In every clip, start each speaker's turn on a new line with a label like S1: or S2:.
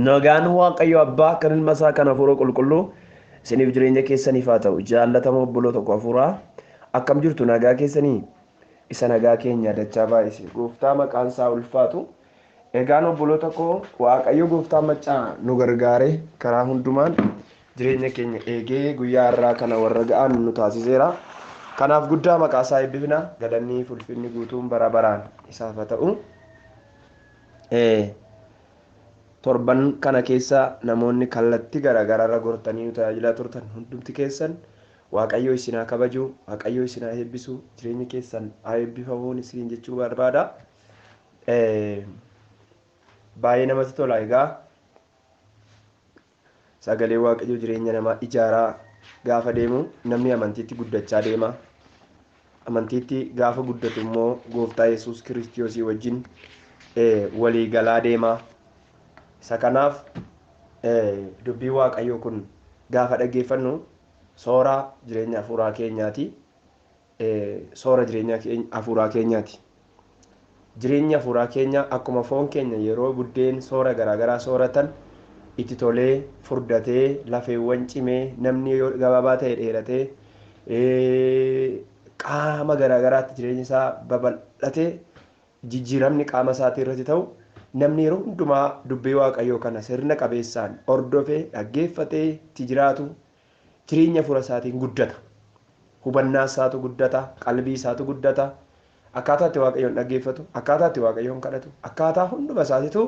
S1: Nagaan Waaqayyo Abbaa kan ilma isaa kan hafuura qulqulluu isiniif jireenya keessaniif haa ta'u. Jaallatama obboloo tokko hafuuraa akkam jirtu nagaa keessanii isa nagaa keenya dachaa baay'ise. Gooftaa maqaan isaa ulfaatu. Egaan obboloota koo Waaqayyo gooftaa maccaa nu gargaare karaa hundumaan jireenya keenya eegee guyyaa har'aa kana warra ga'an nu taasiseera. Kanaaf guddaa maqaa isaa eebbifna. Galanni fi ulfinni guutuun bara baraan isaaf haa ta'u. Torban kana keessa namoonni kallattii garaagaraa irra gortanii nu tajaajilaa turtan hundumti keessan Waaqayyo isin haa kabaju, Waaqayyo isin haa eebbisu, jireenyi keessan haa eebbifamuun isin jechuu barbaada. Baay'ee namatti tola egaa sagalee Waaqayyo jireenya namaa ijaaraa gaafa deemu namni amantiitti guddachaa deema. Amantiitti gaafa guddatu immoo gooftaa Yesuus Kiristoosii wajjin walii galaa deema. Isa kanaaf dubbii Waaqayyoo kun gaafa dhaggeeffannu soora jireenya hafuuraa keenyaati. Soora jireenya hafuuraa keenyaati. Jireenya hafuuraa keenya akkuma foon keenya yeroo buddeen soora garaagaraa sooratan itti tolee furdatee lafeewwan cimee namni yoo gabaabaa ta'e dheeratee qaama garaagaraatti jireenya isaa babal'atee jijjiiramni qaama isaatii irratti ta'u namni yeroo hundumaa dubbii Waaqayyoo kana sirna qabeessaan hordofee dhaggeeffatee itti jiraatu jireenya hafuura isaatiin guddata. Hubannaa isaatu guddata, qalbii isaatu guddata. Akkaataa itti Waaqayyoon dhaggeeffatu, akkaataa itti Waaqayyoon kadhatu, akkaataa hunduma isaatiitu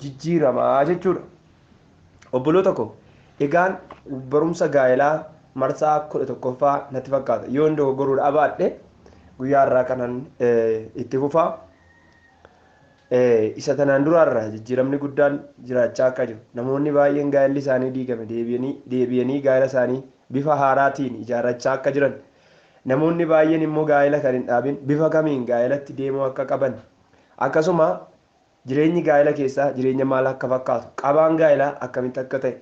S1: jijjiiramaa jechuudha. Obboloota koo egaan barumsa gaa'elaa marsaa 11ffaa natti fakkaata. Yoon dogoggoruudha abaadhe guyyaa har'aa kanan itti fufaa. Isa tanaan duraarraa jijjiiramni guddaan jiraachaa akka jiru namoonni baay'een gaa'elli isaanii diigame deebi'anii gaa'ela isaanii bifa haaraatiin ijaarrachaa akka jiran namoonni baay'een immoo gaa'ela kan hin dhaabin bifa kamiin gaa'elatti deemuu akka qaban akkasuma jireenyi gaa'ela keessaa jireenya maal akka fakkaatu qabaan gaa'elaa akkamitti akka ta'e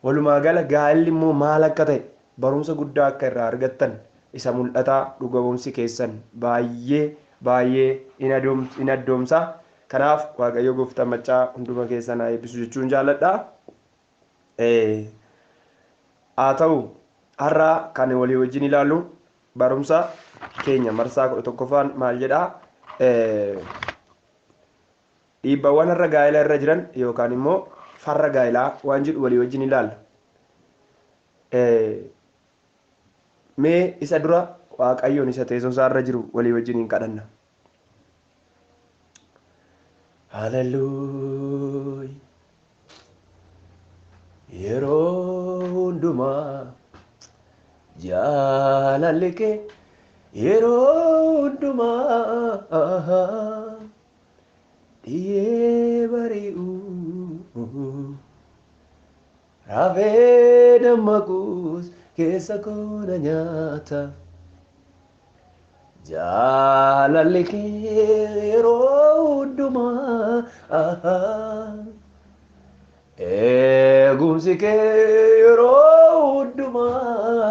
S1: walumaa gala gaa'elli immoo maal akka ta'e barumsa guddaa akka irraa argattan isa mul'ataa dhuga ba'umsi keessan baay'ee baay'ee in addoomsa. Kanaaf Waaqayyo gooftaan maccaa hunduma keessan haa eebbisu jechuun jaalladha. Haa ta'u har'a kan walii wajjin ilaallu barumsa keenya marsaa 11ffaan maal jedhaa? Dhiibbawwan har'a gaa'ela irra jiran yookaan immoo farra gaa'elaa waan jedhu walii wajjin ilaalla. Mee isa dura Waaqayyoon isa teessoo isaa irra jiru walii wajjin hin kadhanna. Haleluuyaa. Yeroo hundumaa jaalalli kee yeroo hundumaa dhi'ee bari'u rafee dammaquus keessa koo na nyaata. Jaalalli kee yeroo hundumaa eegumsi kee yeroo hundumaa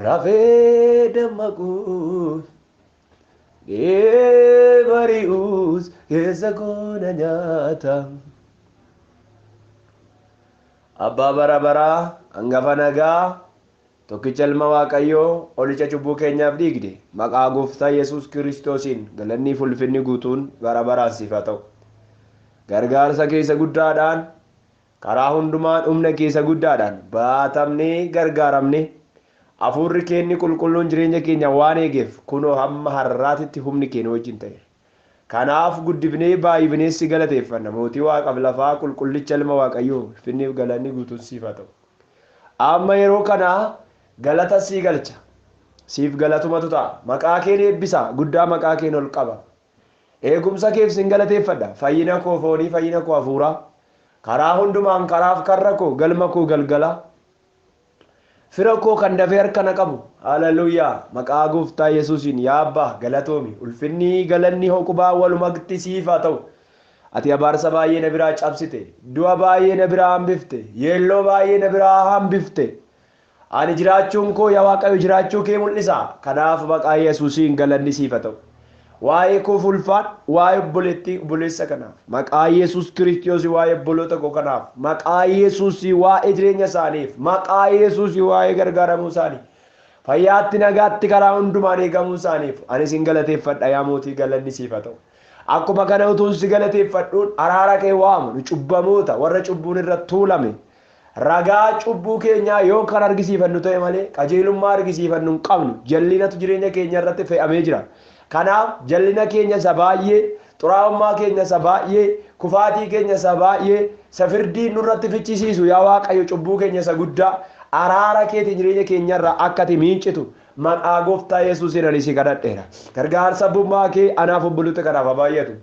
S1: rafee dammaquus dhi'ee bari'us keessa koo na nyaata. Abbaa bara baraa hangafa nagaa tokkicha ilma Waaqayyoo olicha cubbuu keenyaaf dhiigde maqaa gooftaa Yesuus Kiristoosiin galanni fi ulfinni guutuun bara baraan siif haa ta'u. Gargaarsa keessa guddaadhaan karaa hundumaan humna keessa guddaadhaan baatamnee gargaaramne hafuurri keenni qulqulluun jireenya keenya waan eegeef kunoo hamma har'aatitti humni keenya wajjin ta'e. Kanaaf guddifnee baay'ifnee si galateeffanna. Mootii waaqaaf lafaa qulqullicha ilma Waaqayyoo ulfinniif galanni guutuun siif haa ta'u. Amma yeroo kana galata sii galcha. Siif galatumatu ta'a. Maqaa keen eebbisa. Guddaa maqaa keen ol qaba. Eegumsa keef sin galateeffadha. Fayyina koo foonii, fayyina koo hafuuraa. Karaa hundumaan karaaf karra koo, galma koo galgala. Fira koo kan dafee harka na qabu. Haleluuyaa. Maqaa gooftaa Yesuusiin yaa Abbaa galatoomi. Ulfinni galanni hoqubaa walumatti siif haa ta'u. Ati abaarsa baay'ee na biraa cabsite. Du'a baay'ee na biraa hambifte. Yeelloo baay'ee na biraa hambifte. Ani jiraachuun koo yaa Waaqayyo jiraachuu kee mul'isa. Kanaaf maqaa Yesuusiin galanni siif haa ta'u. Waa'ee koof ulfaadhu, waa'ee obboleettii obboleessa kanaaf, maqaa Yesuus Kiristoos waa'ee obboloota koo kanaaf, maqaa Yesuus waa'ee jireenya isaaniif, maqaa Yesuus waa'ee gargaaramuu isaanii, fayyaatti nagaatti karaa hundumaan eegamuu isaaniif ani sin galateeffadha yaa mootii, galanni siif haa ta'u. Akkuma kana utuun si galateeffadhuun araara kee waamu, nu cubbamoota warra cubbuun irra tuulame, ragaa cubbuu keenyaa yoo kan argisiifannu ta'e malee qajeelummaa argisiifannu hin qabnu. Jallinatu jireenya keenya irratti fe'amee jira. Kanaaf jallina keenya isa baay'ee, xuraa'ummaa keenya isa baay'ee, kufaatii keenya isa baay'ee, isa firdii nurratti fichisiisu yaa Waaqayyo cubbuu keenya isa guddaa araara keetiin jireenya keenya irraa akka ati miincitu maqaa gooftaa Yesuusiin ani si kadhadheera. Gargaarsa abbummaa kee anaaf obboloota kanaaf haa baay'atu.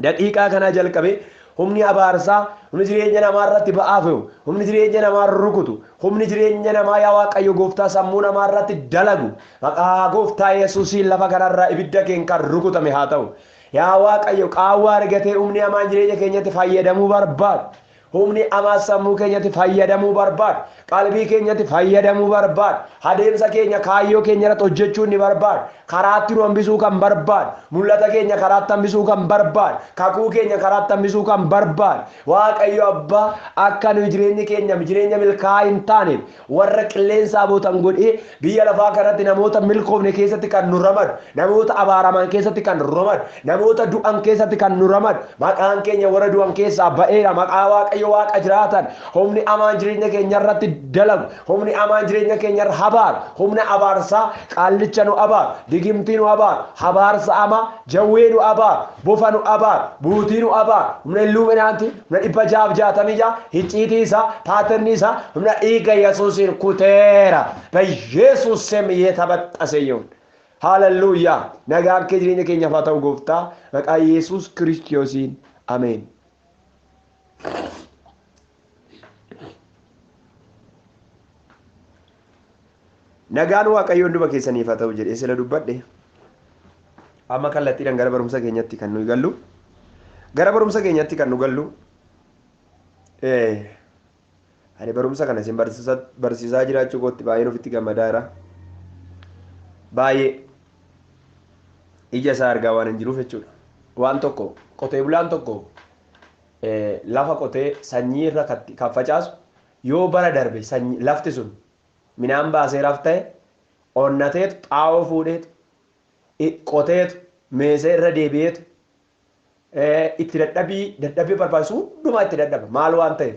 S1: Daqiiqaa kanaa jalqabee humni abaarsaa, humni jireenya namaa irratti ba'aa fe'u, humni jireenya namaa rukutu, humni jireenya namaa yaa Waaqayyo gooftaa sammuu namaa irratti dalagu maqaa gooftaa Yesuusiin lafa kanarraa ibidda keen kan rukutame haa ta'u. Yaa Waaqayyo qaawwaa argatee humni hamaan jireenya keenyatti fayyadamuu barbaadu, humni hamaa sammuu keenyatti fayyadamuu barbaadu, qalbii keenyatti fayyadamuu barbaadu, adeemsa keenya kaayyoo keenya irratti hojjechuu ni barbaadu, karaatti nu hambisuu kan barbaadu, mul'ata keenya karaatti hambisuu kan barbaadu, kakuu keenya karaatti hambisuu kan barbaadu, Waaqayyo abbaa akka nu jireenyi keenya jireenya milkaa'aa hin taaneef warra qilleensaa bootan godhee biyya lafaa kanatti namoota milkoofne keessatti kan nu ramadu, namoota abaaraman keessatti kan nu ramadu, namoota du'an keessatti kan nu ramadu, maqaan keenya warra du'an keessaa ba'eera. Maqaa Waaqayyo Waaqa jiraatan, humni hamaan jireenya keenya irratti dalagu, humni hamaan jireenya keenya irra habaaru, humna abaarsaa qaallicha nu abaaru, digimtii nu abaaru, habaarsa hamaa jawwee nu abaaru, bofa nu abaaru, buutii nu abaaru, humna illuuminaantii, humna 666 icciitii isaa, paaterni isaa humna dhiiga Yesuusiin kuteera. በኢየሱስ ስም የተበጠሰ ይሁን። ሃሌሉያ። Nagaan kee jireenya keenyaaf haa ta'u gooftaa, maqaa Yesuus Kiristoosiin ameen. Nagaan Waaqayyo hunduma keessaniif haa ta'u jedhee sila dubbadhe. Amma kallattiidhaan gara barumsa keenyatti kan nuyi gallu. Gara barumsa keenyatti kan nu gallu. Ani barumsa kana isin barsiisaa jiraachuu kootti baay'een ofitti gammadaa jira. Baay'ee ija isaa argaa waan hin jiruuf jechuudha. Waan tokko qotee bulaan tokko lafa qotee sanyii irra kan facaasu yoo bara darbe sanyii lafti sun midhaan baaseeraaf ta'e onnateetu xaa'oo fuudheetu qoteetu meesee irra deebi'eetu itti dadhabbii barbaachisu hundumaa itti dadhaba. Maal waan ta'eef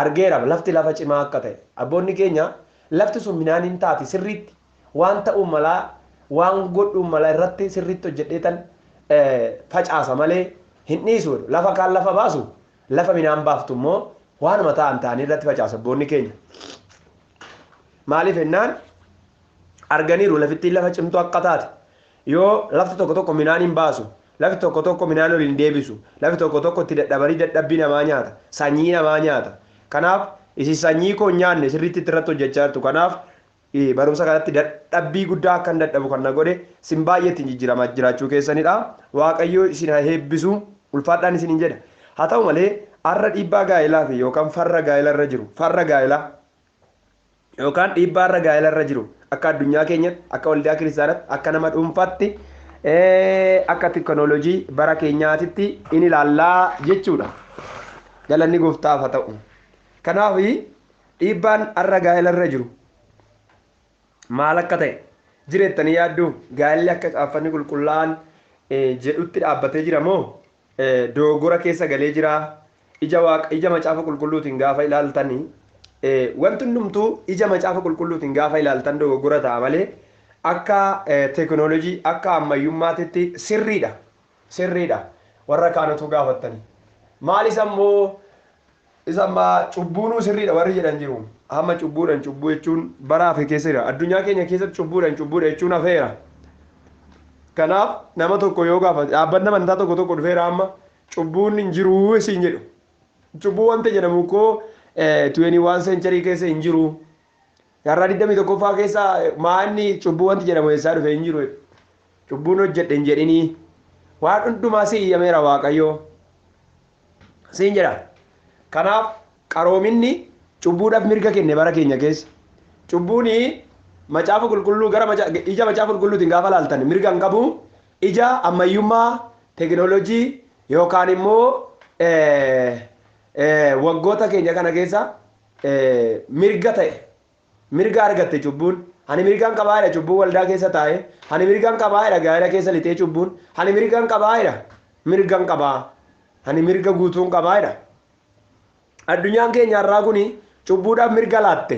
S1: argeera lafti lafa cimaa akka ta'e. Abboonni keenya lafti sun midhaan hin taati sirriitti waan ta'uu malaa waan godhuu malaa irratti sirriitti hojjedheetan facaasa malee hin dhiisu. Lafa kaan lafa baasu lafa midhaan baaftu immoo waanuma ta'an ta'anii irratti facaasa abboonni keenya. Maaliif jennaan arganiiru lafittiin lafa cimtuu akka taate. Yoo lafti tokko tokko midhaan hin baasu, lafti tokko tokko midhaan ol hin deebisu, lafti tokko tokko itti dadhabanii dadhabbii namaa nyaata, sanyii namaa nyaata. Kanaaf isin sanyii koo hin nyaanne sirriitti irratti hojjechaa jirtu. Kanaaf barumsa kanatti dadhabbii guddaa akka hin dadhabu kan na godhe isin baay'ee ittiin jijjiiramaa jiraachuu keessanidha. Waaqayyo isin haa eebbisu, ulfaadhaan isin hin jedha. Haa ta'u malee har'a dhiibbaa gaa'elaa fi yookaan farra gaa'ela irra jiru, farra gaa'elaa yookaan dhiibbaa har'a gaa'ela irra jiru akka addunyaa keenyatti, akka waldaa kiristaanaatti, akka nama dhuunfaatti, akka teekinooloojii bara keenyaatitti in ilaallaa jechuudha. Galanni gooftaaf haa ta'u. Kanaaf dhiibbaan har'a gaa'ela irra jiru maal akka ta'e jireettanii yaadduu? Gaa'elli akka caaffanni qulqullaa'aan jedhutti dhaabbatee jira moo dogoggora keessa galee jira? Ija waaqa ija macaafa qulqulluutiin gaafa ilaaltanii wanti hundumtuu ija macaafa qulqulluutiin gaafa ilaaltan dogoggora ta'a malee akka teekinooloojii akka ammayyummaatitti sirriidha. Sirriidha. Warra kaanatu gaafattanii. Maal isa immoo isa ammaa cubbuunuu sirriidha warri jedhan jiru. Amma cubbuudhaan cubbuu jechuun bara hafe keessa jira. Addunyaa keenya keessatti cubbuudhaan cubbuudha jechuun hafeera. Kanaaf nama tokko yoo gaafate dhaabbanni amantaa tokko tokko dhufeera amma cubbuun hin jiruu isin jedhu. Cubbuu wanta jedhamu koo 21 century keessa hin jiru. Jaarraa 21ffaa keessa maanni cubbuu wanti jedhamu eessaa dhufe hin jiru. Cubbuun hojjedhe hin jedhinii. Waan hundumaa si iyyameera Waaqayyo. Siin jedha. Kanaaf qaroominni cubbuudhaaf mirga kenne bara keenya keessa. Cubbuun macaafa qulqulluu gara ija macaafa qulqulluutiin gaafa laaltan mirga hin qabu. Ija ammayyummaa teekinooloojii yookaan immoo waggoota keenya kana keessa mirga ta'e mirga argatte cubbuun. Ani mirgaan qabaa jedha cubbuun waldaa keessa taa'e. Ani mirgaan qabaa jedha gaa'ela keessa lixee cubbuun. Ani mirgaan qabaa jedha. Mirgaan qabaa. Ani mirga guutuun qabaa jedha. Addunyaan keenya har'aa kuni cubbuudhaaf mirga laatte.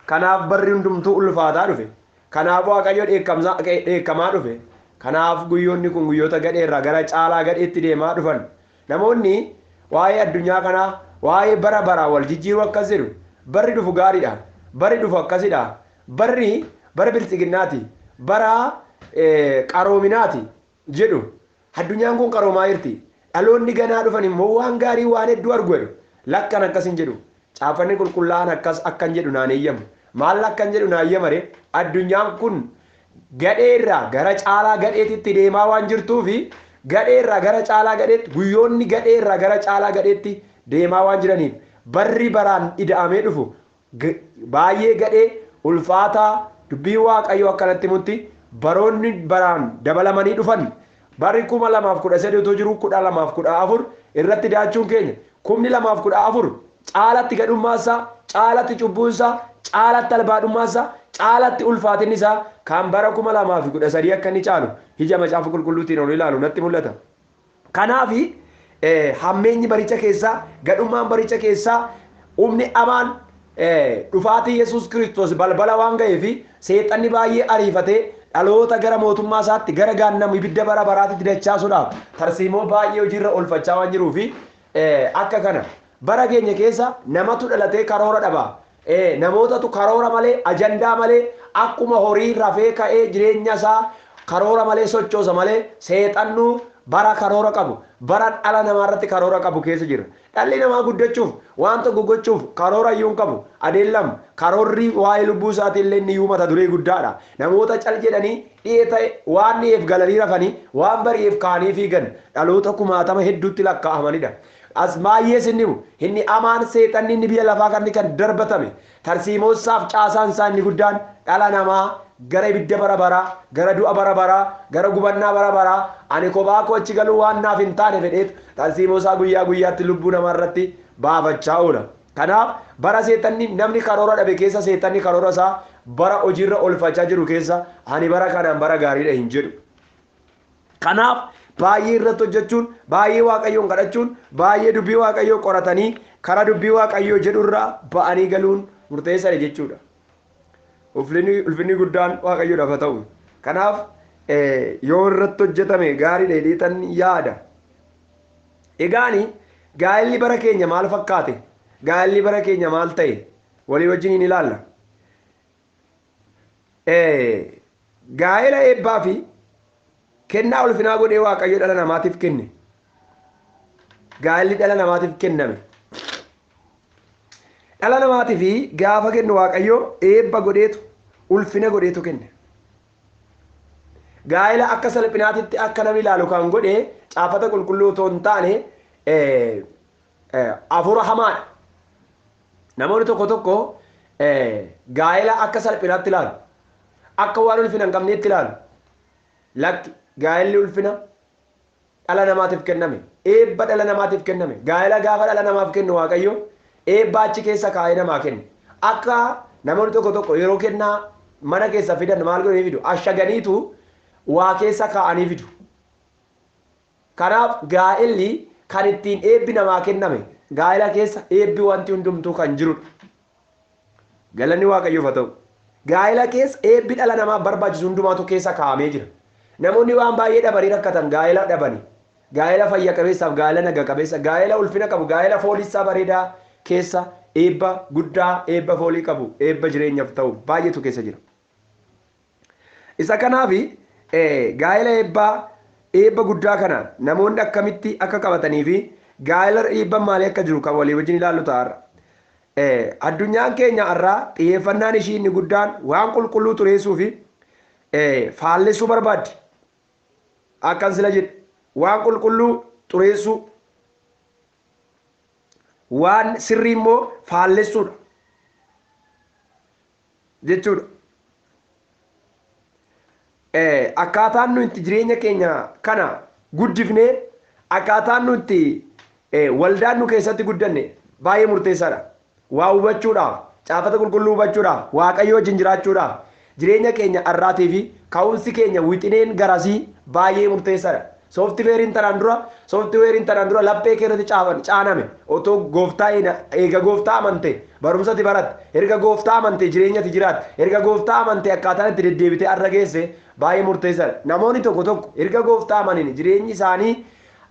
S1: Kanaaf barri hundumtuu ulfaataa dhufe. Kanaaf Waaqayyo dheekkamaa dhufe. Kanaaf guyyoonni kun guyyoota gadheerraa gara caalaa gadheetti deemaa dhufan. Namoonni waa'ee addunyaa kanaa waa'ee bara baraa wal jijjiiruu akkas jedhu. Barri dhufu gaariidha. Barri dhufu akkasidha. Barri bara bilxiginnaati. Bara qaroominaati jedhu. Addunyaan kun qaroomaa jirti. Dhaloonni ganaa dhufan immoo waan gaarii waan hedduu argu jedhu. Lakkan akkas hin jedhu. Caafanni qulqullaa'aan akkas akkan jedhu naan eeyyamu. Maal akkan jedhu naan eeyyamare addunyaan kun gadheerraa gara caalaa gadheetitti deemaa waan jirtuufi gadheerraa gara caalaa gadheetti guyyoonni gadheerraa gara caalaa gadheetti deemaa waan jiraniif barri baraan ida'amee dhufu baay'ee gadhee ulfaataa dubbii Waaqayyoo akkanatti himutti baroonni baraan dabalamanii dhufan barri 2013 utuu jiru 2014 irratti daachuun keenya 2014 caalatti gadhummaasaa caalatti cubbuunsaa caalatti albaadhummaasaa caalatti ulfaatinni isaa kan bara 2013 akka inni caalu ija macaafa qulqulluutiin ol ilaalu natti mul'ata. Kanaaf hammeenyi baricha keessaa gadhummaan baricha keessaa humni amaan dhufaatii Yesuus Kiristoos balbala waan ga'eef seexanni baay'ee ariifatee dhaloota gara mootummaa isaatti gara gaannama ibidda bara baraatti dachaasuudhaaf tarsiimoo baay'ee hojiirra oolfachaa waan jiruufi akka kana bara keenya keessa namatu dhalatee karoora dhaba. Namootatu karoora malee ajandaa malee akkuma horii rafee ka'ee jireenya isaa karoora malee sochoosa malee seexannuu bara karoora qabu bara dhala namaa irratti karoora qabu keessa jira. Dhalli namaa guddachuuf waan tokko gochuuf karoora iyyuu hin qabu. Adeellam karoorri waa'ee lubbuu isaatii illee inni iyyuu mata duree guddaadha. Namoota cal jedhanii dhi'ee ta'e waan dhi'eef galanii rafanii waan bari'eef kaanii fiigan dhaloota kumaatama hedduutti lakkaa'amanidha. As baay'ee sinnimu inni amaan seexanni inni biyya lafaa kan kan darbatame tarsiimoosaaf caasaan isaa inni guddaan dhala namaa gara ibidda bara baraa gara du'a bara baraa gara gubannaa bara baraa ani kophaa koo achi galuu waan naaf hin taane fedheetu tarsiimoosaa guyyaa guyyaatti lubbuu namaa irratti baafachaa oola. Kanaaf bara seexanni namni karoora dhabe keessa seexanni karoora isaa bara hojiirra oolfachaa jiru keessa ani bara kanaan bara gaariidha hin jedhu. Kanaaf baay'ee irratti hojjechuun baay'ee Waaqayyoon kadhachuun baay'ee dubbii Waaqayyoo qoratanii karaa dubbii Waaqayyoo jedhurraa ba'anii galuun murteessaadha jechuudha. Ulfinni guddaan Waaqayyoodhaaf haa ta'u. Kanaaf yoo irratti hojjetame gaariidha jedheetan yaada. Egaani gaa'elli bara keenya maal fakkaate? Gaa'elli bara keenya maal ta'e? Walii wajjin hin ilaalla. Gaa'ela eebbaa fi kennaa ulfinaa godhee Waaqayyo dhala namaatiif kenne. Gaa'elli dhala namaatiif kenname. Dhala namaatiif gaafa kennu Waaqayyo eebba godheetu ulfina godheetu kenne. Gaa'ela akka salphinaatitti akka namni ilaalu kan godhe caafata qulqulluu otoo hin taane hafuura hamaadha. Namoonni tokko tokko gaa'ela akka salphinaatti ilaalu. Akka waan ulfina hin qabneetti ilaalu. Lakki gaa'elli ulfina dhala namaatiif kenname. Eebba dhala namaatiif kenname. Gaa'ela gaafa dhala namaaf kennu Waaqayyo eebba achi keessa kaa'ee namaa kenne. Akka namoonni tokko tokko yeroo kennaa mana keessa fidan maal godhanii fidu? Ashaganiitu waa keessa kaa'anii fidu. Kanaaf gaa'elli kan ittiin eebbi namaa kenname gaa'ela keessa eebbi wanti hundumtuu kan jirudha. Galanni Waaqayyoof haa ta'u. Gaa'ela keessa eebbi dhala namaaf barbaachisu hundumaatu keessa kaa'amee jira. Namoonni waan baay'ee dhabanii rakkatan gaa'ela dhabanii. Gaa'ela fayya qabeessaaf, gaa'ela naga qabeessa, gaa'ela ulfina qabu, gaa'ela foolisaa bareedaa keessa eebba guddaa, eebba foolii qabu, eebba jireenyaaf ta'u baay'eetu keessa jira. Isa kanaaf gaa'ela eebba guddaa kana namoonni akkamitti akka qabatanii fi gaa'ela eebban maalii akka jiru kan walii wajjin ilaallu ta'arra. Addunyaan keenya har'aa xiyyeeffannaan ishii inni guddaan waan qulqulluu xureessuu fi faallessuu barbaaddi. Akkan sila jedhu waan qulqulluu xureessuu waan sirrii immoo faallessuudha jechuudha. Akkaataan nuti jireenya keenya kana guddifnee, akkaataan nuti waldaan nu keessatti guddanne baay'ee murteessaadha. Waa hubachuudhaaf, caafata qulqulluu hubachuudhaaf, Waaqayyo wajjin jiraachuudhaaf, jireenya keenya har'aatii fi ka'umsi keenya wixineen garasii baay'ee murteessaadha. Sooftiweeriin tanaan dura, sooftiweeriin tanaan dura laphee keerratti caaname otoo gooftaa eega gooftaa amante barumsatti baratte, erga gooftaa amante jireenyatti jiraatte, erga gooftaa amante akkaataan itti deddeebitee har'a geesse baay'ee murteessaadha. Namoonni tokko tokko erga gooftaa amaniin jireenyi isaanii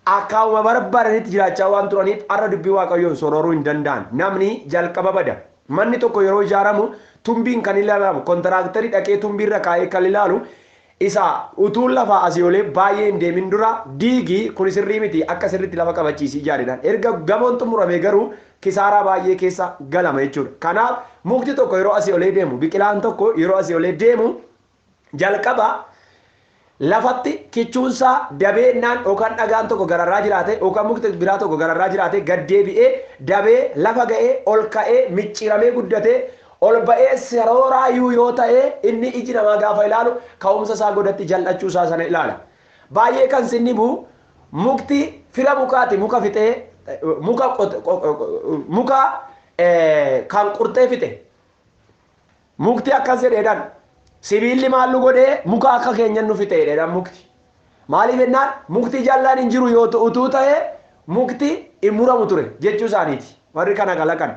S1: akkauma barbaadanitti jiraachaa waan turaniif har'a dubbii Waaqayyoon sororuu hin danda'an. Namni jalqaba bada. Manni tokko yeroo ijaaramu tumbiin kan ilaalamu, kontiraaktarii dhaqee tumbiirra kaa'ee kan ilaalu isa utuun lafa asii olee baay'ee hin deemin dura diigii kun sirrii miti akka sirriitti lafa qabachiisii ijaaridhaan. Erga gamoon xumurame garuu kisaaraa baay'ee keessa galama jechuudha. Kanaaf mukti tokko yeroo asii olee deemu, biqilaan tokko yeroo asii olee deemu jalqaba lafatti kichuunsaa dabeennaan yookaan dhagaan tokko gararraa jiraate yookaan mukti biraa tokko gararraa jiraate gad deebi'ee dabee lafa ga'ee ol ka'ee micciiramee guddatee ol ba'ee sarooraayuu yoo ta'e inni iji namaa gaafa ilaalu ka'umsa isaa godhatti jal'achuu isaa sana ilaala. Baay'ee kan sinni bu'u mukti fira mukaati, muka fixee muka kan qurxee fixe. Mukti akkas jedheedhaan sibiilli maal nu godhee muka akka keenyan nu fixe jedheedhaan mukti. Maaliif jennaan mukti jallaan hin jiru yoo utuu ta'e mukti hin muramu ture jechuu isaaniiti warri kana kalaqan.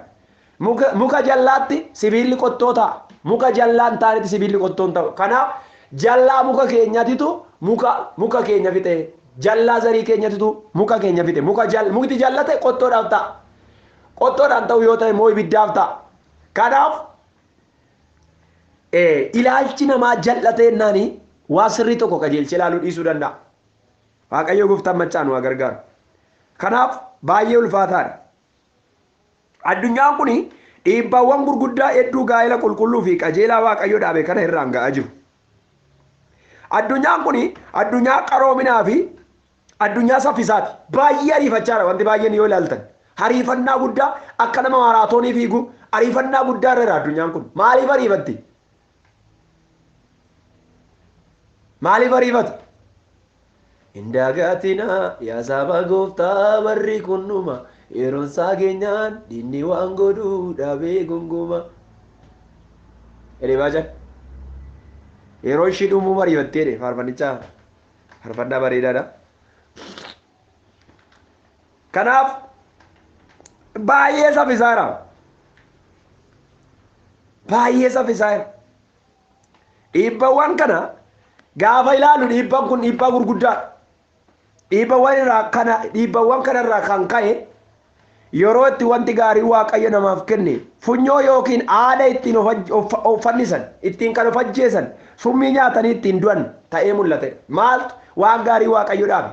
S1: Muka jallaatti sibiilli qottoo ta'a. Muka jallaan taanetti sibiilli qottoon ta'u. Kanaaf jallaa muka keenyatitu muka keenya fixe. Jallaa zarii keenyatitu muka keenya fixe. Mukti jallate qottoodhaaf ta'a. Qottoodhaan ta'u yoo ta'e immoo ibiddaaf ta'a. Kanaaf ilaalchi namaa jal'ate jennaani waa sirrii tokko qajeelchee ilaaluu dhiisuu danda'a. Waaqayyo gooftaan maccaa nu haa gargaaru. Kanaaf baay'ee ulfaataadha. Addunyaan kun dhiibbaawwan gurguddaa hedduu gaa'ela qulqulluu fi qajeelaa Waaqayyo dhaabe kana irraan ga'aa jiru. Addunyaan kun addunyaa qaroominaa fi addunyaa saffisaati. Baay'ee ariifachaadha wanti baay'een yoo ilaaltan. Ariifannaa guddaa akka nama maaraatoonii fiigu ariifannaa guddaa irra jira addunyaan kun. Maaliif ariifatti? Maaliif ariifata? Hin dagatinaa yaa saba gooftaa barri kun dhuma. Yeroon isaa geenyaan diinni waan godhuu dhabee gunguma. Jedhee baachan. Yeroo ishii dhumuu ariifattee jedhe faarfannichaa. Faarfannaa bareedaadha. Kanaaf baay'ee saffisaadha. Baay'ee saffisaadha. Dhiibbawwan kana gaafa ilaalu dhiibbaan kun dhiibbaa gurguddaadha. Dhiibbawwan kanarraa kan ka'e yeroo itti wanti gaarii Waaqayyo namaaf kenne funyoo yookiin haadha ittiin of fannisan, ittiin kan of ajjeesan, summii nyaatanii ittiin du'an ta'ee mul'ate. Maaltu waan gaarii Waaqayyo dhaabe?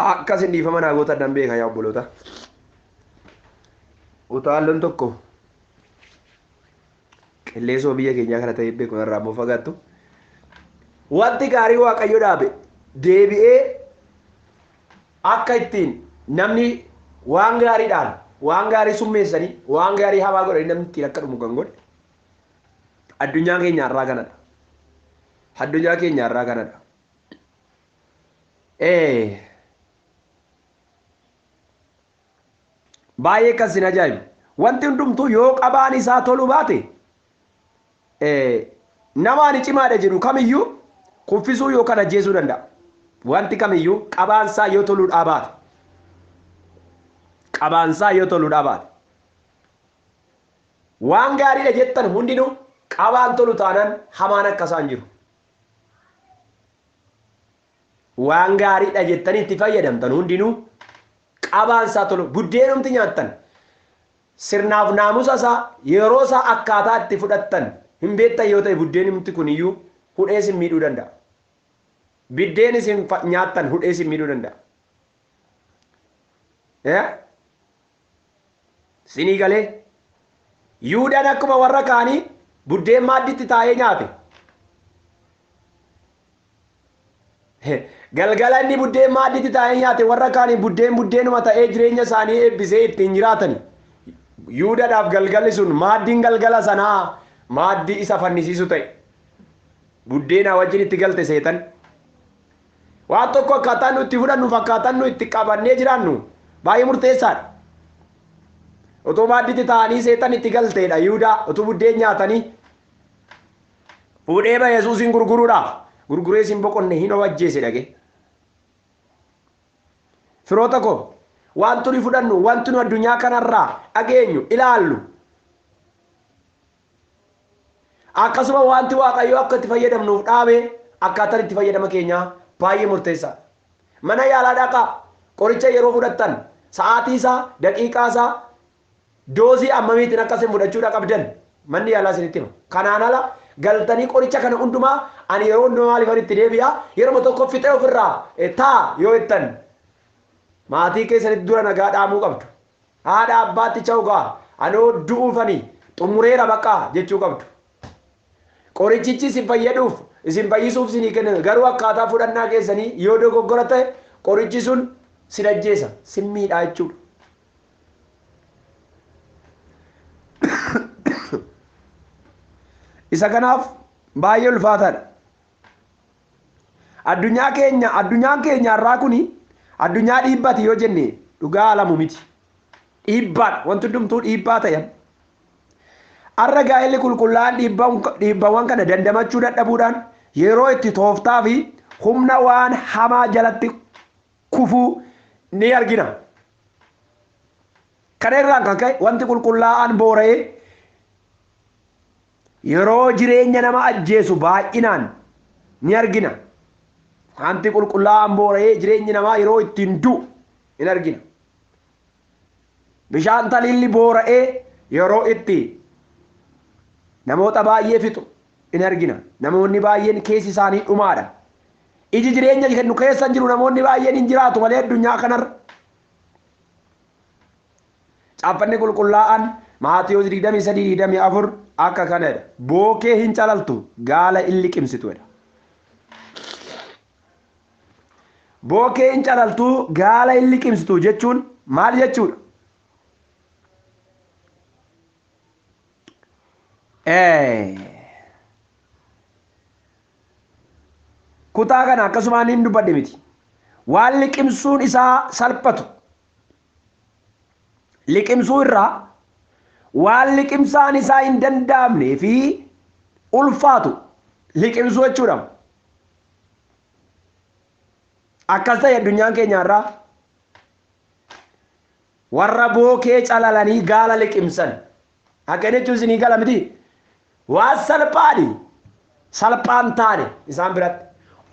S1: Akkas hin dhiifama naa goota addan beeka yaa obboloota. Utaalloon tokko qilleensoo biyya keenyaa kana ta'ee beeku irraa immoo fagaattu. Wanti gaarii Waaqayyo dhaabe deebi'ee akka ittiin namni waan gaariidhaan waan gaarii summeessanii waan gaarii hamaa godhanii namni ittiin akka dhumu kan godhe addunyaa keenya har'aa kanadha. Addunyaa keenya har'aa kanadha. Baay'ee kan sin ajaa'ibu. Wanti hundumtuu yoo qabaan isaa toluu baate nama ani cimaadha jedhu kamiyyuu kuffisuu yookaan ajjeesuu danda'a. Wanti kamiyyuu qabaan isaa yoo toluu baate. Qabaan isaa yoo toluu baate. Waan gaariidha jettan hundinuu qabaan tolu taanaan hamaan akka isaan jiru. Waan gaariidha jettanii itti fayyadamtan hundinuu qabaan isaa tolu buddeenumti nyaattan sirnaaf naamusa isaa yeroo isaa akkaataa itti fudhattan hin beektan yoo ta'e buddeenumti kuniyyuu hudhee isin miidhuu danda'a. Biddeen isin nyaattan hudhee isin miidhuu danda'a. Sinii galee Yihuudaan akkuma warra kaanii buddeen maaddiitti taa'ee nyaate. Galgala inni buddeen maaddiitti taa'ee nyaate warra kaanii buddeen buddeenuma ta'ee jireenya isaanii eebbisee ittiin jiraatan. Yihudaadhaaf galgalli sun maaddiin galgala sanaa maaddii isa fannisiisu ta'e. Buddeena wajjin itti galte seetan. Waan tokko akkaataan nu itti fudhannuuf akkaataan nu itti qabannee jiraannu baay'ee murteessaadha. Otoo maaddiitti taa'anii seetan itti galteedha Yihudaa otoo buddeen nyaatanii fuudhee ba Yesuusin gurguruudhaaf gurguree isin boqonne hin ajjeese dhage. Firoota koo wanti nu fudhannu wanti nu addunyaa kanarraa dhageenyu ilaallu akkasuma wanti Waaqayyo akka itti fayyadamnuuf dhaabe akkaataan itti fayyadama keenyaa baay'ee murteessaadha. Mana yaalaa dhaqaa qoricha yeroo fudhattan sa'aatii isaa daqiiqaa isaa doozii ammamiitiin akka isin fudhachuudha qabdan manni yaalaa isinitti hima. Kanaan ala galtanii qoricha kana hundumaa ani yeroo hundumaa maaliifan itti deebi'a yeroo tokko fixee ofirraa taa yoo jettan maatii keessanitti dura nagaa dhaamuu qabdu. Haadha abbaatti cha'ugaa anoo du'uufanii xumureera baqaa jechuu qabdu. Qorichichi isin fayyaduuf isin fayyisuuf isinii kenname garuu akkaataa fudhannaa keessanii yoo dogoggora ta'e qorichi sun sin ajjeesa sin miidhaa jechuudha. Isa kanaaf baay'ee ulfaataadha. Addunyaa keenya addunyaan keenya har'aa kuni addunyaa dhiibbati yoo jenne dhugaa alamu miti. Dhiibbaadha wanti hundumtuu dhiibbaa ta'e. Har'a gaa'elli qulqullaa'aan dhiibbawwan kana dandamachuu dadhabuudhaan yeroo itti tooftaa fi humna waan hamaa jalatti kufuu ni argina. Kana irraan kan ka'e wanti qulqullaa'aan boora'ee yeroo jireenya nama ajjeesu baay'inaan ni argina. Wanti qulqullaa'aan boora'ee jireenyi namaa yeroo ittiin du'u in argina. Bishaan taliilli boora'ee yeroo itti namoota baay'ee fixu in argina. Namoonni baay'een keessi isaanii dhumaadha. Iji jireenya kennu keessa hin jiru namoonni baay'een hin jiraatu malee addunyaa kanarra. Caaffanni qulqullaa'aan Maatiyuus 23-24 akka kanadha. Bookee hin calaltu gaala hin liqimsituudha. Bookee hin calaltu gaala hin liqimsitu jechuun maal jechuudha? Kutaa kana akkasumaan hin dubbadhe miti. Waan liqimsuun isaa salphatu. Liqimsuu irraa waan liqimsaan isaa hin danda'amnee fi ulfaatu liqimsuu jechuudha. Akkas ta'e addunyaan keenya irraa warra bookee calalanii gaala liqimsan. Akka jechuun isinii gala miti. Waan salphaadhi salphaan taane isaan biratti.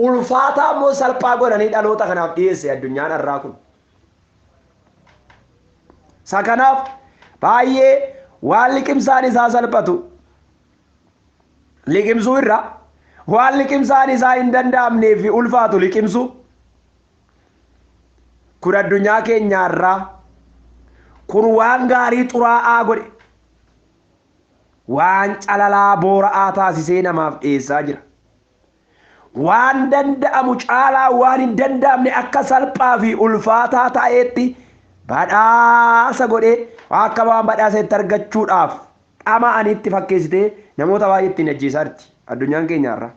S1: Ulfaataa immoo salphaa godhanii dhaloota kanaaf dhiyeesse addunyaan har'aa kun. Isa kanaaf baay'ee waan liqimsaan isaa salphatu liqimsuu irra waan liqimsaan isaa hin danda'amnee fi ulfaatu liqimsuu kun addunyaa keenya irraa kun waan gaarii xuraa'aa godhe waan calalaa boora'aa taasisee namaaf dhiyeessaa jira. Waan danda'amu caalaa waan hin danda'amne akka salphaa fi ulfaataa ta'etti badhaasa godhee akka waan badhaasa itti argachuudhaaf dhama'anii itti fakkeessitee namoota baay'ee ittiin ajjeesaa jirti addunyaan keenya har'a.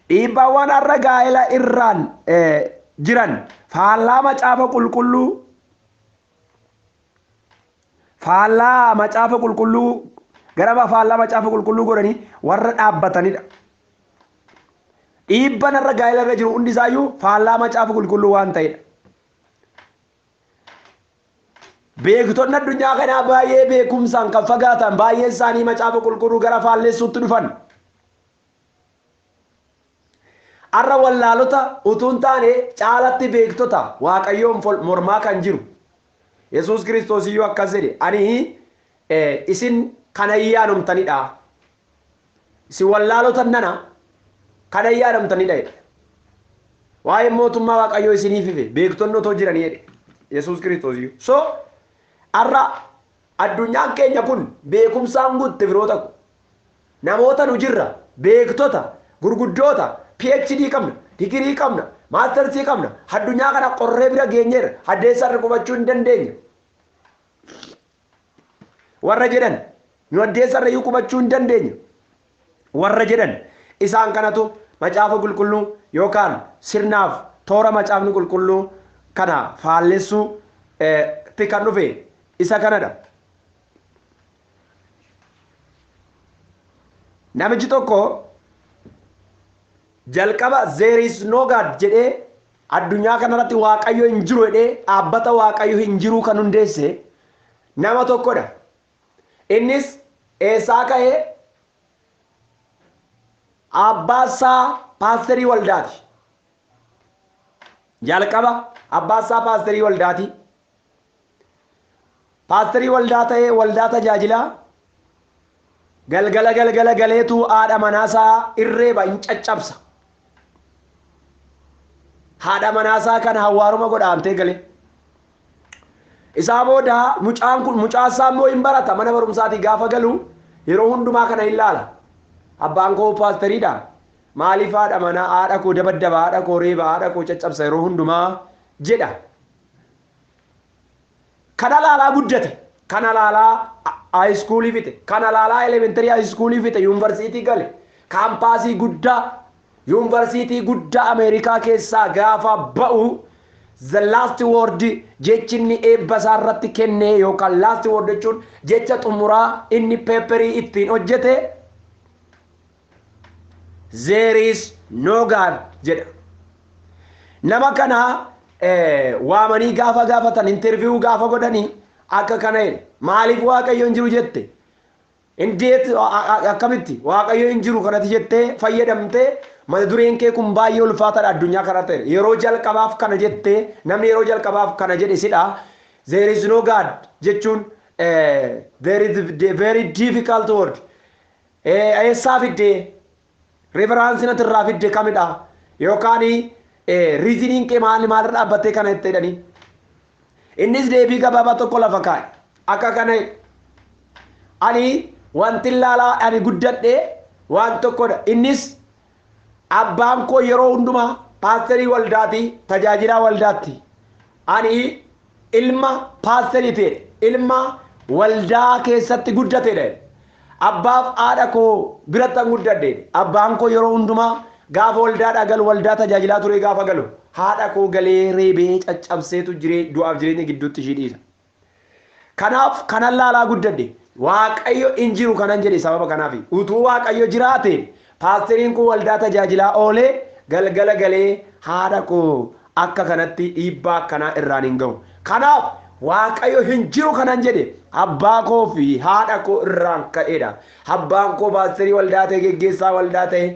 S1: Dhiibbaawwan har'a gaa'ela irraan jiran faallaa macaafa qulqulluu faallaa macaafa qulqulluu gara faallaa macaafa qulqulluu godhanii warra dhaabbatanidha. Dhiibban har'a gaa'ela irra jiru hundi isaayyuu faallaa macaafa qulqulluu waan ta'edha. Beektonni addunyaa kanaa baay'ee beekumsaan kan fagaatan baay'een isaanii macaafa qulqulluu gara faallessuutti dhufan. Har'a wallaalota utuu hin taane caalatti beektota Waaqayyoon mormaa kan jiru. Yesuus Kiristoos iyyuu akkas jedhe ani isin kana ayyaanumtanidha. Isin wallaalota nana kana ayyaanumtanidha jedhe. Waa'ee mootummaa Waaqayyoo isiniif ife beektonni otoo jiranii jedhe Yesuus Kiristoos iyyuu. So har'a addunyaan keenya kun beekumsaan guutte firoota ko. Namoota nu jirra beektota gurguddoota PhD qabna, digirii qabna, Maastarsii qabna. Addunyaa kana qorree bira geenyeerra. Addeessarra qubachuu hin dandeenya. Warra jedhan nu addeessarra iyyuu qubachuu hin dandeenya. Warra jedhan isaan kanatu macaafa qulqulluu yookaan sirnaaf toora macaafni qulqulluu kana faallessuu tti kan dhufe isa kanadha. Namichi tokko jalqaba there is no God jedhee addunyaa kanarratti Waaqayyo hin jiru jedhee dhaabbata Waaqayyo hin jiru kan hundeesse nama tokkodha. Innis eessaa ka'ee? Abbaasaa paasterii waldaati. Jalqaba abbaasaa paasterii waldaati. Paasterii waldaa ta'ee waldaa tajaajilaa galgala galgala galeetu haadha manaasaa irreeba hin caccabsa. Haadha manaasaa kana hawwaaruma godhaamtee gale. Isaa booda mucaan kun mucaasaa immoo hin barata mana barumsaatii gaafa galu yeroo hundumaa kana hin laala. Abbaan koo paasteriidha. Maaliif haadha manaa haadha koo dabaddaba, haadha koo reeba, haadha koo caccabsa yeroo hundumaa jedha. Kana laalaa guddate. Kana laalaa haayiskuulii fixe. Kana laalaa elementarii haayiskuulii fixe. Yuunivarsiitii gale. Kaampaasii guddaa yuunivarsiitii guddaa Ameerikaa keessaa gaafa ba'u the last word jechi inni eebba isaa irratti kenne yookaan last word jechuun jecha xumuraa inni peeperii ittiin hojjete there is no God jedha. Nama kana waamanii gaafa gaafatan interview gaafa godhanii akka kana jedhe. Maaliif Waaqayyo hin jiru jette? Indeet akkamitti Waaqayyo hin jiru kanatti jettee fayyadamtee mata dureen kee kun baay'ee ulfaataadha addunyaa kanatti ta'e. Yeroo jalqabaaf kana jettee namni yeroo jalqabaaf kana jedhe sidha. There is no God jechuun there is a very difficult word. Eessaa fiddee? Reference natti irraa fidde kamidha? Yookaan reasoning kee maali maalirra dhaabbattee kana itti jedhanii? Innis deebii gabaabaa tokko lafa kaa'e. Akka kana ani wanti ilaalaa ani guddadhe waan tokkodha. Innis abbaan koo yeroo hundumaa paasterii waldaati, tajaajilaa waldaatti. Ani ilma paasterii ta'e, ilma waldaa keessatti guddatedha. Abbaaf haadha koo biratti an guddadhe. Abbaan koo yeroo hundumaa gaafa waldaadhaa galu, waldaa tajaajilaa ture gaafa galu, haadha koo galee reebee caccabseetu du'aaf jireenya gidduutti ishii dhiisa. Kanaaf kanan laalaa guddadhe. Waaqayyo hin jiru kanan jedhe sababa kanaafi. Utuu Waaqayyo jiraate paasteriin kun waldaa tajaajilaa oolee galgala galee haadha koo akka kanatti dhiibbaa akkanaa irraan hin ga'u. Kanaaf Waaqayyo hin jiru kanan jedhe abbaa koo fi haadha koo irraan ka'edha. Abbaan koo paasterii waldaa ta'e, geggeessaa waldaa ta'e,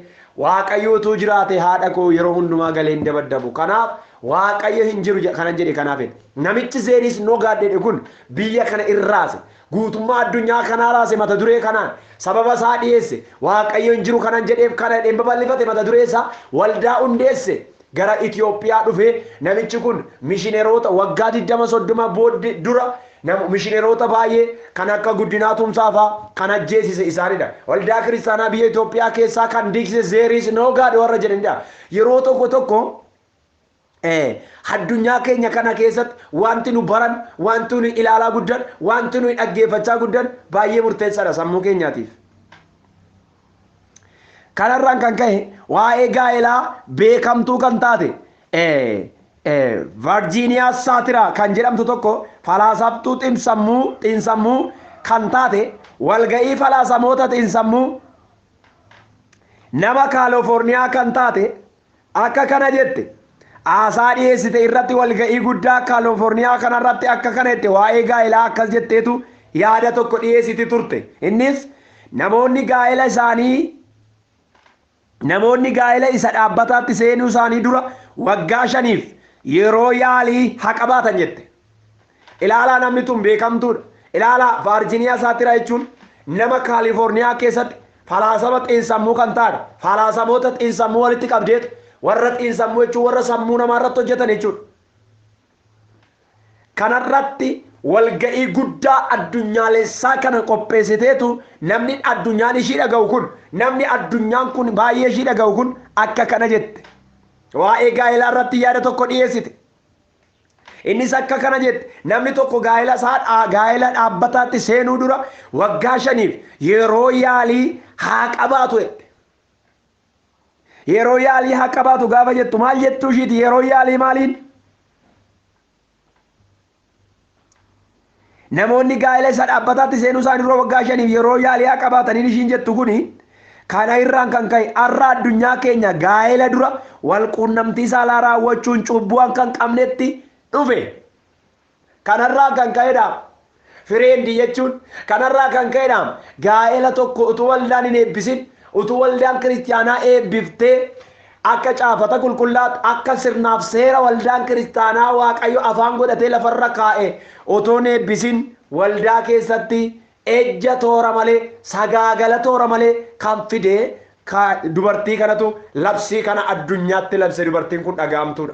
S1: Waaqayyo utuu jiraate haadha koo yeroo hundumaa galee hin dabaddabu. Kanaaf Waaqayyo hin jiru kanan jedhe kanaaf. Namichi there is no God jedhe kun biyya kana irraase. Guutummaa addunyaa kanaa raase mata duree kanaan sababa isaa dhiyeesse. Waaqayyo hin jiru kanan jedheef kana jedheen babal'ifate mata duree isaa waldaa hundeesse. Gara Itoophiyaa dhufe namichi kun mishineroota waggaa 20-30 booddee dura mishineroota baay'ee kan akka Guddinaa Tumsaa fa'aa kan ajjeesise isaanidha. Waldaa kiristaanaa biyya Itoophiyaa keessaa kan diigsise there is no God warra jedhanidha. Yeroo tokko tokko addunyaa keenya kana keessatti wanti nu baran, wanti nu ilaalaa guddan, wanti nu dhaggeeffachaa guddan baay'ee murteessaadha sammuu keenyaatiif. Kanarraan kan ka'e waa'ee gaa'elaa beekamtuu kan taate Virginia Satir kan jedhamtu tokko falaasaftuu xiinsammuu kan taate walga'ii falaasamoota xiinsammuu nama Kaalifoorniyaa kan taate akka kana jette. Haasaa dhiyeessite irratti walga'ii guddaa Kaalifoorniyaa kanarratti akka kana jette. Waa'ee gaa'elaa akkas jetteetu yaada tokko dhiyeessiti turte. Innis namoonni gaa'ela isa dhaabbataatti seenuu isaanii dura waggaa 5 yeroo yaalii haa qabaatan jette. Ilaalaa, namni tun beekamtuudha. Ilaalaa, Virginia Satir jechuun nama Kaalifoorniyaa keessatti falaasama xiinsammuu kan taate, falaasamoota xiinsammuu walitti qabdeetu, warra xiinsammuu jechuun warra sammuu namaa irratti hojjetan jechuudha. Kanarratti walga'ii guddaa addunyaalessaa kana qopheessiteetu namni addunyaan ishii dhaga'u kun, namni addunyaan kun baay'ee ishii dhaga'u kun akka kana jette. Waa'ee gaa'elaa irratti yaada tokko dhiyeessite. Innis akka kana jette: namni tokko gaa'ela isaa gaa'ela dhaabbataatti seenuu dura waggaa 5f yeroo yaalii haa qabaatu jette. Yeroo yaalii haa qabaatu gaafa jettu maal jettuu ishiiti? Yeroo yaalii maaliin? Namoonni gaa'ela isa dhaabbataatti seenuu isaanii dura waggaa 5f yeroo yaalii haa qabaataniin ishiin jettu kuni kana irraan kan ka'e har'a addunyaa keenya gaa'ela dura wal quunnamtii saalaa raawwachuun cubbuu akka hin qabnetti dhufe. Kanarraa kan ka'edha. Fireendi jechuun kanarraa kan ka'edha. Gaa'ela tokko utuu waldaan hin eebbisin, utuu waldaan kiristaanaa eebbiftee akka caafata qulqullaatti, akka sirnaaf seera waldaan kiristaanaa Waaqayyo afaan godhatee lafarra kaa'e otoo hin eebbisin waldaa keessatti ejja toora malee, sagaagala toora malee kan fide dubartii kanatu labsii kana addunyaatti labse. Dubartiin kun dhaga'amtuudha.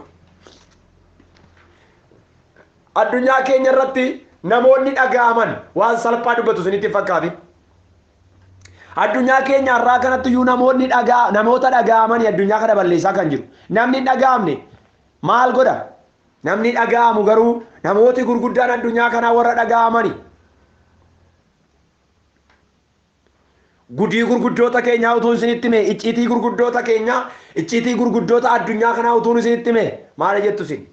S1: Addunyaa keenya irratti namoonni dhaga'aman waan salphaa dubbatu isinitti fakkaatin. Addunyaa keenya har'aa kanatti iyyuu namoonni namoota dhaga'amanii addunyaa kana balleessaa kan jiru. Namni hin dhaga'amne maal godha? Namni dhaga'amu garuu namooti gurguddaan addunyaa kanaa warra dhaga'amani. Gudii gurguddoota keenyaa utuun isinitti hime, icciitii gurguddoota keenyaa, icciitii gurguddoota addunyaa kanaa utuun isinitti hime maal jettu isin?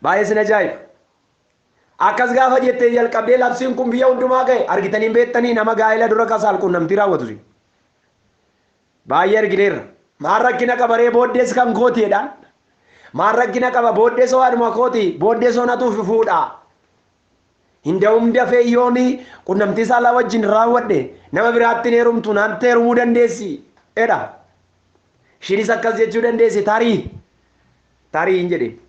S1: Baay'ee isin ajaa'iba. Akkas gaafa jettee jalqabdee labsiin kun biyya hundumaa ga'e. Argitanii beektanii nama gaa'ela dura kasaal quunnamtii raawwatu isin? Baay'ee argineerra. Maal rakkina qaba ree booddees kan kooti jedhaan? Maal rakkina qaba booddees waanuma kooti, booddees onatuuf fuudhaa. Hinda'um dafee yooni quunnamtii saalaa wajjin raawwadhe nama biraatti hin heerumtu, naan heerumuu dandeessi jedha. Ishiinis akkas jechuu dandeessi, tarii tarii hin jedhin.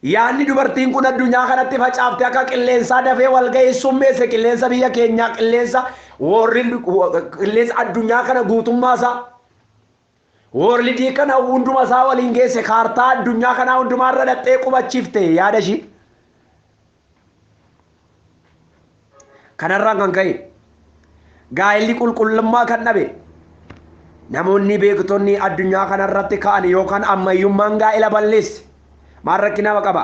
S1: Yaadni dubartiin kun addunyaa kanatti facaafte akka qilleensaa dafee wal ga'ee summeesse qilleensa biyya keenyaa, qilleensa warri qilleensa addunyaa kana guutummaa isaa worlidii kana hunduma isaa waliin geesse, kaartaa addunyaa kanaa hundumaa irra dhaxxee qubachiifte yaada ishii. Kanarraan kan ka'e gaa'elli qulqullummaa kan dhabe namoonni beektonni addunyaa kanarratti ka'an yookaan ammayyummaan gaa'ela balleesse. Maal rakkina qaba?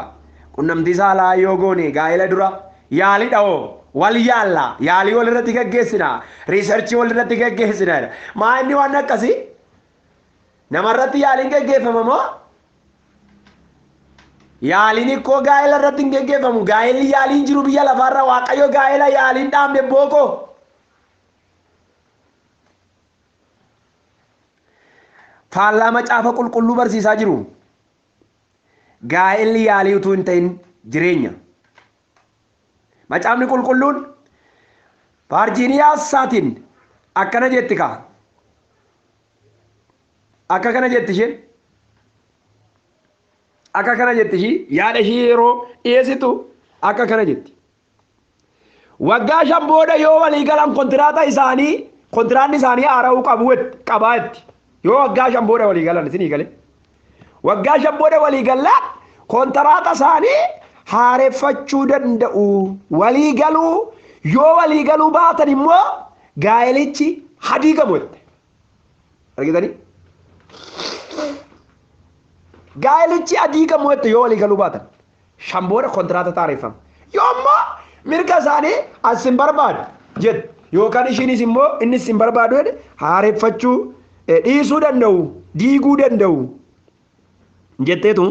S1: Qunnamtii saalaa yoo goone gaa'ela dura yaalii dha'oo wal yaalla, yaalii wal irratti gaggeessina, riisarchii wal irratti gaggeessina. Maa inni waan akkasii? Namarratti yaaliin gaggeeffama moo? Yaaliin ikkoo gaa'ela irratti hin gaggeeffamu. Gaa'elli yaaliin jiru biyya lafaarra. Waaqayyo gaa'ela yaaliin dhaabne bookoo. Faallaa macaafa qulqulluu barsiisaa jiru. Gaa'elli yaalii utuu hin ta'in jireenya. Macaafni qulqulluun Virgiiniyaa Saatiin akkana jetti kaa. Akka kana jetti isheen. Akka kana jetti ishii yaada ishii yeroo dhiyeessitu akka kana jetti. Waggaa 5 booda yoo walii galan kontiraata isaanii, kontiraanni isaanii haara'uu qabu qabaa jetti. Yoo waggaa 5 booda walii galan isinii gale. Waggaa 5 booda walii gallaan kontiraata isaanii haareffachuu danda'u. Walii galuu yoo walii galuu baatan immoo gaa'elichi hadiigamu jette. Argitanii? Gaa'elichi hadiigamu jette yoo walii galuu baatan. 5 booda kontiraata taareffama. Yoo immoo mirga isaanii as hin barbaadu jette yookaan ishiinis immoo innis hin barbaadu jedhe haareffachuu dhiisuu danda'u, diiguu danda'u jetteetu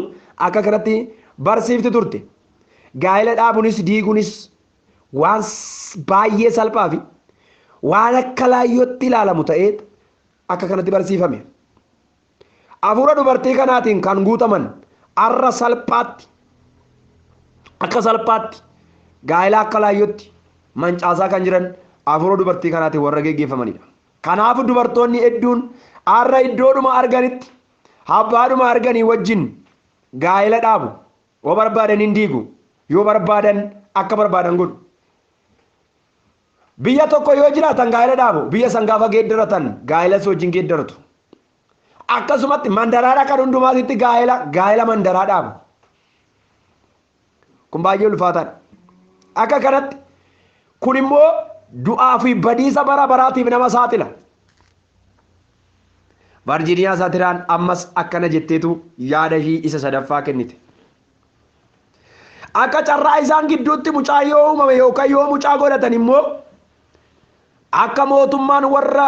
S1: akka kanatti barsiifti turte. Gaa'ela dhaabuunis diiguunis waan baay'ee salphaa fi waan akka laayyootti ilaalamu ta'ee akka kanatti barsiifame. Hafuura dubartii kanaatiin kan guutaman har'a salphaatti akka salphaatti gaa'ela akka laayyootti mancaasaa kan jiran hafuura dubartii kanaatiin warra geggeeffamanidha. Kanaafuu dubartoonni hedduun har'a iddoodhuma arganitti abbaadhuma arganii wajjin gaa'ela dhaabu. Yoo barbaadan hin diigu, yoo barbaadan akka barbaadan godhu. Biyya tokko yoo jiraatan gaa'ela dhaabu, biyya san gaafa geeddaratan gaa'ela wajjin geeddaratu. Akkasumatti mandaraadha kan hundumaatitti gaa'ela mandaraa dhaabu. Kun baay'ee ulfaataadha. Akka kanatti kun immoo Du'aa fi badiisa bara baraatiif nama saaxila. Varjiiniyaa Saatiraan ammas akkana jetteetu yaada ishii isa sadaffaa kennite. Akka carraa isaan gidduutti mucaa yoo uumame yookaan yoo mucaa godhatan immoo akka mootummaan warra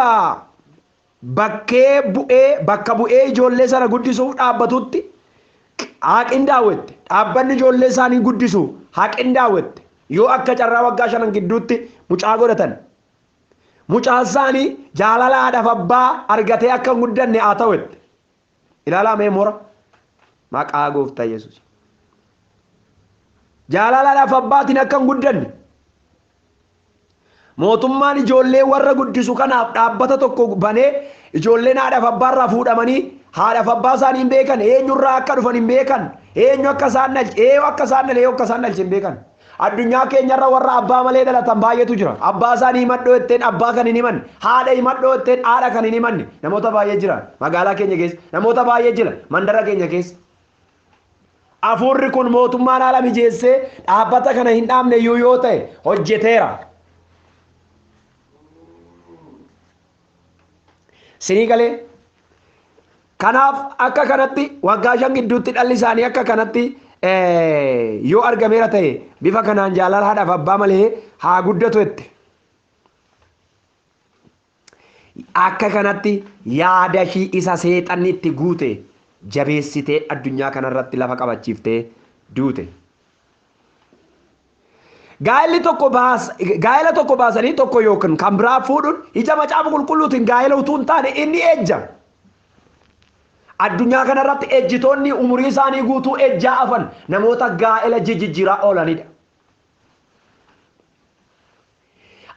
S1: bakkee bu'ee bakka bu'ee ijoollee sana guddisuuf dhaabbatutti haqin daawwette. Dhaabbanni ijoollee isaanii guddisu haqin daawwette. Yoo akka carraa waggaa shanan gidduutti mucaa godhatan mucaan isaanii jaalala haadhaaf abbaa argatee akka hin guddanne haa ta'u jette. Ilaalaa mee moora maqaa gooftaa Yesuus. Jaalala haadhaaf abbaatiin akka hin guddanne mootummaan ijoollee warra guddisu kanaaf dhaabbata tokko banee ijoolleen haadhaaf abbaarraa fuudhamanii haadhaaf abbaa isaanii hin beekan, eenyurraa akka dhufan hin beekan, eenyu akka isaan dhalche, eenyu akka isaan dhale, eenyu akka isaan dhalche hin beekan. Addunyaa keenyarra warra abbaa malee dhalatan baay'eetu jira. Abbaa isaanii himadhoo jetteen abbaa kan hin himanne, haadha himadhoo jetteen haadha kan hin himanne namoota baay'ee jira. Magaalaa keenya keessa namoota baay'ee jira. Mandara keenya keessa. Hafuurri kun mootummaan haala mijeessee dhaabbata kana hin dhaabne iyyuu yoo ta'e hojjeteera. Sinii galee kanaaf akka kanatti waggaa 5 gidduutti dhalli isaanii akka kanatti yoo argameera ta'e bifa kanaan jaalala haadhaaf abbaa malee haa guddatu jette. Akka kanatti yaada ishii isa seexanni itti guute jabeessitee addunyaa kanarratti lafa qabachiiftee duute. Gaa'elli tokko baas gaa'ela tokko baasanii tokko yookiin kan biraa fuudhuun ija macaafa qulqulluutiin gaa'ela utuu hin taane inni ejja. Addunyaa kanarratti ejjitoonni umurii isaanii guutuu ejjaa hafan namoota gaa'ela jijjiiraa oolanidha.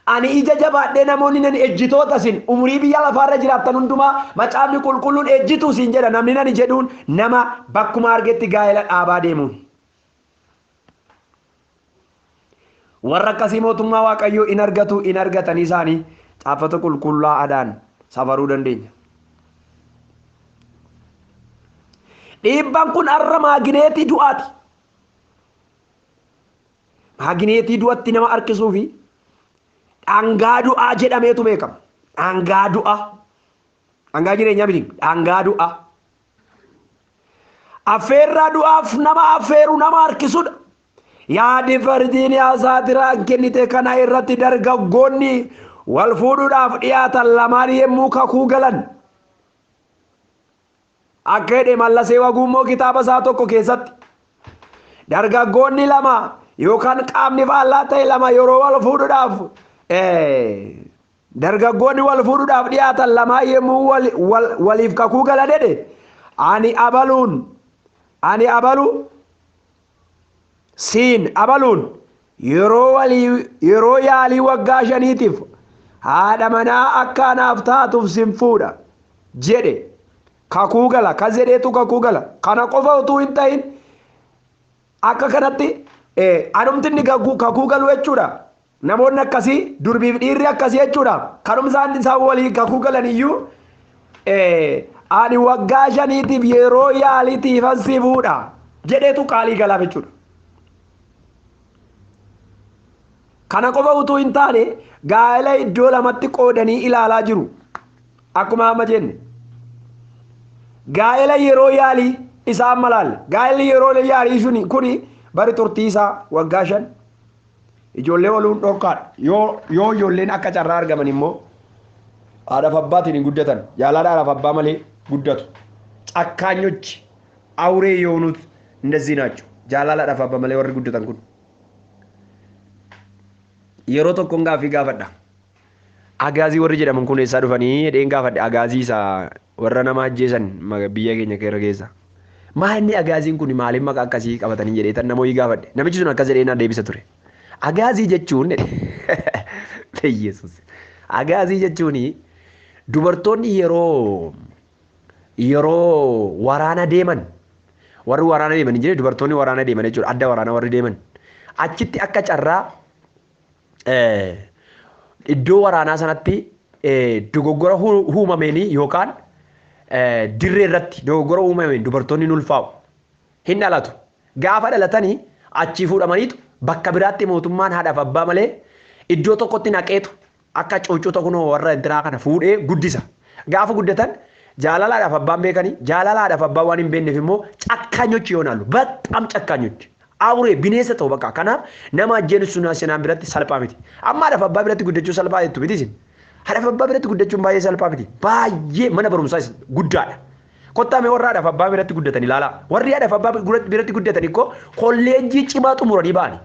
S1: Ani ija jabaadhee namoonni nan ejjitoota isin umurii biyya lafaarra jiraattan hundumaa macaafni qulqulluun ejjitu isin jedha namni nani jedhuun nama bakkuma argetti gaa'ela dhaabaa deemuun. Warra akkasii mootummaa Waaqayyoo in argatu in argatanii isaanii caaffata qulqullaa'aadhaan safaruu dandeenya. Dhiibbaan kun har'a maagineetii du'aati. Maagineetii du'atti nama harkisuu fi dhangaa du'aa jedhameetu beekama. Dhangaa du'aa. Dhangaa jireenyaa miti. Dhangaa du'aa. Affeerraa du'aaf nama affeeru nama harkisudha. Yaadi Varjiiniyaa Saatiraan kennite kana irratti dargaggoonni wal fuudhuudhaaf dhiyaatan lamaan yemmuu kakuu galan. Akka jedhe Mallasee Waguummoo kitaaba isaa tokko keessatti dargaggoonni lama yookaan qaamni faallaa ta'e lama yeroo wal fuudhuudhaaf dargaggoonni wal fuudhuudhaaf dhiyaatan lamaan yemmuu waliif kakuu galan jedhe ani abaluun ani abalu siin abaluun yeroo yaalii waggaa 5tiif haadha manaa akka anaaf taatuuf sin fuudha jedhe kakuu gala. Kas jedheetu kakuu gala. Kana qofa utuu hin ta'in akka kanatti anumti inni kakuu galu jechuudha. Namoonni akkasii durbiif dhiirri akkasii jechuudha. Kanumsaan isaan walii kakuu galan iyyuu ani waggaa 5tiif yeroo yaaliitiifan si fuudha jedheetu qaalii galaaf jechuudha. Kana qofa utuu hin taane gaa'ela iddoo lamatti qoodanii ilaalaa jiru. Akkuma amma jenne. Gaa'ela yeroo yaalii isaa amma laalle. Gaa'elli yeroo yaalii suni kuni bari turtii isaa waggaa 5 ijoollee ooluun dhorkaadha. Yoo ijoolleen akka carraa argaman immoo haadhaaf abbaatiin hin guddatan. Jaalala haadhaaf abbaa malee guddatu. Cakkaanyochi awuree የሆኑት እንደዚህ ናቸው። Jaalala haadhaaf abbaa malee warri guddatan kun. Yeroo tokkoon gaaffii gaafadha. Agaazii warri jedhaman kun eessaa dhufanii jedheen gaafadhe. Agaazii isa warra nama ajjeesan biyya keenya keessa. Maa inni agaaziin kun maaliif maqaa akkasii qabatanii jedhee tan nama wayii gaafadhe. Namichi sun akkas jedhee na deebisa ture. Agaazii jechuun Yesuus. Agaazii jechuun dubartoonni yeroo waraana deeman warri waraana deeman hin jirre dubartoonni waraana deeman jechuudha. Adda waraana warri deeman achitti akka carraa iddoo waraanaa sanatti dogoggora uumameenii yookaan dirree irratti dogoggora uumameen dubartoonni ni ulfaa'u. Hin dhalatu. Gaafa dhalatanii achii fuudhamaniitu bakka biraatti mootummaan haadhaaf abbaa malee Iddoo tokkotti naqeetu akka cuucuta kunoo warra intinaa kana fuudhee guddisa. Gaafa guddatan jaalalaadhaaf abbaan beekanii, jaalalaadhaaf abbaan waan hin beekneef immoo cakkaanyochi yoonaalu baxxam cakkaanyochi. Awuree bineensa ta'u bakka kanaaf nama ajjeesu sinaan biratti salphaa miti. Amma haadhaaf abbaa biratti guddachuu salphaa jettu miti isin. Haadhaaf abbaa biratti guddachuun baay'ee salphaa miti. Baay'ee mana barumsaa guddaadha. Kottaa mee warra haadhaaf abbaa biratti guddatan ilaalaa. Warri haadhaaf abbaa biratti guddatan ikkoo kolleejjii cimaa xumuranii ba'ani.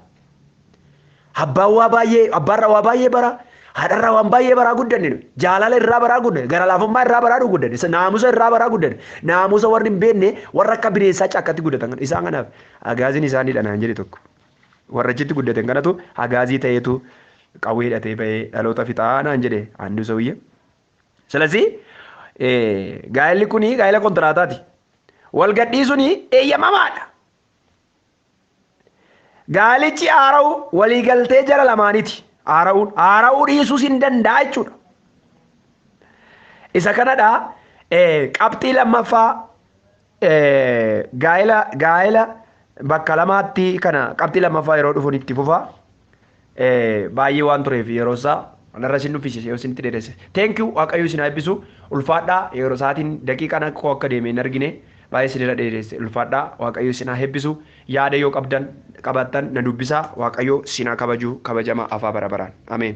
S1: Abbaan waa baay'ee, abbaarraa waa baay'ee bara, haadharraa waan baay'ee baraa guddanne, jaalala irraa baraa guddanne, gara laafummaa irraa baraa guddanne, naamusa irraa baraa guddanne, naamusa warri hin beekne warra akka bineensaa caakkatti guddatan isaan kanaaf agaaziin isaaniidha naan jedhe tokko. Warra achitti guddatan kanatu agaazii ta'eetu qawwee hidhatee bahee dhaloota fixaa naan jedhe andu sawiyye. ስለዚህ gaa'elli kuni gaa'ela kontiraataati. Wal gadhiisuun eeyyamamaadha. Gaalichi haara'u waliigaltee jara lamaaniiti. Haara'uun haara'uu dhiisuus hin danda'a jechuudha. Isa kanadha qabxii lammaffaa gaa'ela bakka lamaatti kana qabxii lammaffaa yeroo dhufuun itti fufa. Baay'ee waan tureef yeroo isaa kanarra isin nuffisiise yoo isinitti dheeresse. Thank you, Waaqayyo isin haa eebbisu. Ulfaadhaa, yeroo isaatiin daqiiqaan akka akka deeme hin argine, baay'ee isinirra dheeresse. Ulfaadhaa, Waaqayyo isin haa eebbisu. Yaada yoo qabdan qabaattan na dubbisaa. Waaqayyo isin haa kabaju, kabajama afaa bara baraan. Ameen.